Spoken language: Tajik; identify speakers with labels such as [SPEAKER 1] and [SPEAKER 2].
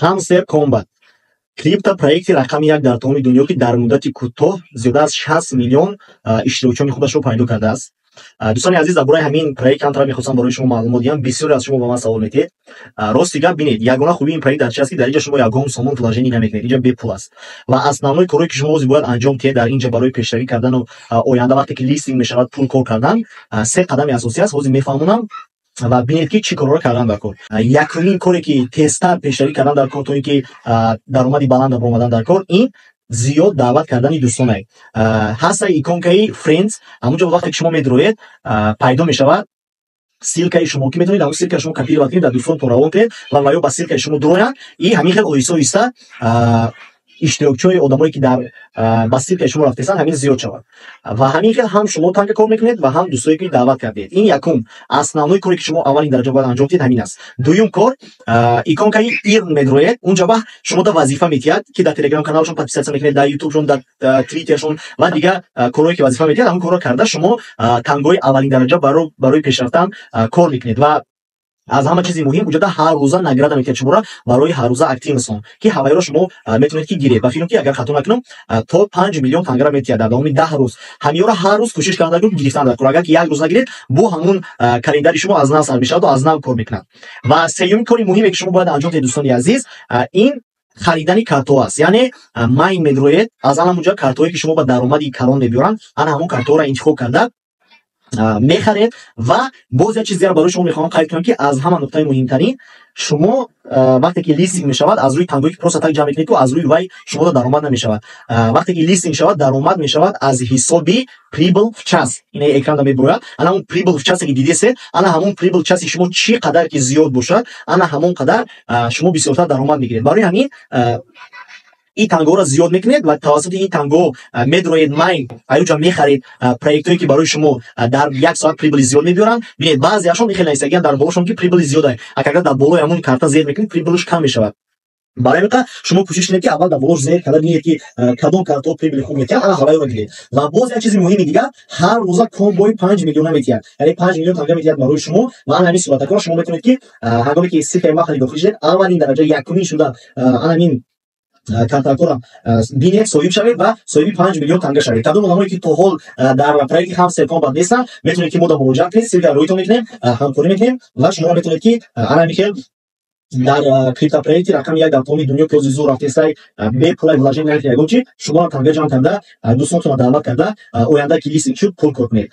[SPEAKER 1] Hamster Kombat крипто проекти рақами як дар тамоми дунё, ки дар муддати кӯтоҳ зиёда аз 60 миллион иштирокчиёни худашро пайдо кардааст. Дӯстони азиз, дар бораи ҳамин проект камтар мехостам барои шумо маълумот диҳам. Бисёре аз шумо ба ман савол метиҳед. Рости гап, бинед, ягона хубии ин проект дар чи аст, ки дар инҷа шумо ягон сомон вложение намекунед, инҷа бепул аст. Ва основной корое, ки шумо ҳозир бояд анҷом диҳед дар инҷа барои пешравӣ кардану оянда, вақте ки листинг мешавад, пул кор кардан, се қадами асосӣ аст. Ҳозир мефаҳмонам ва бинед, ки чӣ корҳоро кардан дар кор. Якумин коре, ки тезтар пешравӣ кардан дар кор, то ин ки даромади баланд баромадан дар кор, ин зиёд даъват кардани дӯстонае. Ҳаста иконкаи Friends, ҳамунҷо вақте ки шумо медроед, пайдо мешавад ссылкаи шумо, ки метавонед ҳамун ссылкаи шумо копировать кунед, дар дӯстонтон равон кунед ва ё ба ссылкаи шумо дуроянд. И ҳамин хел оҳиста оҳиста иштирокчиҳои одамое, ки дар ба ссылкаи шумо рафтесанд, ҳамин зиёд шавад. Ва ҳамин хел ҳам шумо танга кор мекунед ва ҳам дӯстое, ки даъват кардед. Ин якум основной коре, ки шумо аввалин дараҷа бояд анҷом диҳед, ҳамин аст. Дуюм кор, иконкаи Earn медроед, унҷа ба шумо да вазифа метиҳад, ки дар Телеграм каналшон подписаться мекунед, дар Ютубшон, дар Твиттершон ва дигар корҳое, ки вазифа метиҳад, ҳамон корро карда, шумо тангои аввалин дараҷа барои пешрафтан кор мекунед. Ва аз ҳама чизи муҳим, уҷода ҳар рӯза награда метиҳад шуморо барои ҳаррӯза активностон, ки ҳавайро шумо метавонед, ки гиред. Ба фикрам, ки агар хато накунам, то 5 миллион тангара метиҳад дар давоми 10 рӯз. Ҳамиёро ҳар рӯз кӯшиш кардан дар гирифтан дар кор. Агар ки як рӯз нагиред, бо ҳамун календари шумо аз нав сар мешаваду аз нав кор мекунад. Ва сеюмин кори муҳиме, ки шумо бояд анҷом диҳед, дӯстони азиз, ин харидани картҳо аст. Яъне майн медроед, аз ан ҳамунҷа картҳое, ки шумо ба даромади калон мебиёранд, ана ҳамон картҳоро интихоб карда мехаред. Ва боз як чиз дигар барои шумо мехоҳам қайд кунам, ки аз ҳама нуқтаи муҳимтарин, шумо вақте ки листинг мешавад, аз рӯи тангое, ки просто так ҷамъ мекунед, ку аз рӯи вай шуморо даромад намешавад. Вақте ки листинг шавад, даромад мешавад аз ҳисоби прибыль в час. Ина экранда мебурояд, ана ҳамон прибыль в часе, ки дидесед, ана ҳамон прибыль в часи шумо чӣ қадар ки зиёд бошад, ана ҳамон қадар шумо бисёртар даромад мегиред. Барои ҳамин ин тангоҳоро зиёд мекунед ва тавассути ин тангоҳ медроед майн, аюҷа мехаред проектҳое, ки барои шумо дар як соат прибыли зиёд мебиёранд. Бинед, баъзеашон хеле нависагиянд дар болошон, ки прибыли зиёд. Агар дар болои ҳамон карта зер мекунед, прибылаш кам мешавад. Барои ҳамин шумо кӯшиш кунед, ки аввал дар болош зер карда бинед, ки кадом картаҳо прибыли хуб метиҳанд, ана ҳавайро гиред. Ва боз як чизи муҳими дигар: ҳар рӯза комбои 5 миллиона метиҳад, яъне 5 миллион танга метиҳад барои шумо. Ва ана ҳамин суратакро шумо метавонед, ки ҳангоме ки ссылкаи махали дохил шудед, аввалин дараҷа якумин шуда ана ҳамин картакҳоро бинед, соҳиб шавед ва соҳиби 5 миллион танга шавед. Кадом одамое, ки то ҳол дар проекти Hamster Kombat нестанд, метавонед, ки мо да муроҷиат кунед, ссылка рӯйтон мекунем, ҳамкорӣ мекунем ва шуморо метавонед, ки ана ҳамин хел дар криптопроекти рақами як дар тамоми дунё, ки ҳозир зур рафтестай, бепулай, вложение накунед ягон чи, шуморо танга ҷамъ карда, дӯстонтонро даъват карда, оянда ки листинг шуд, пул кор кунед.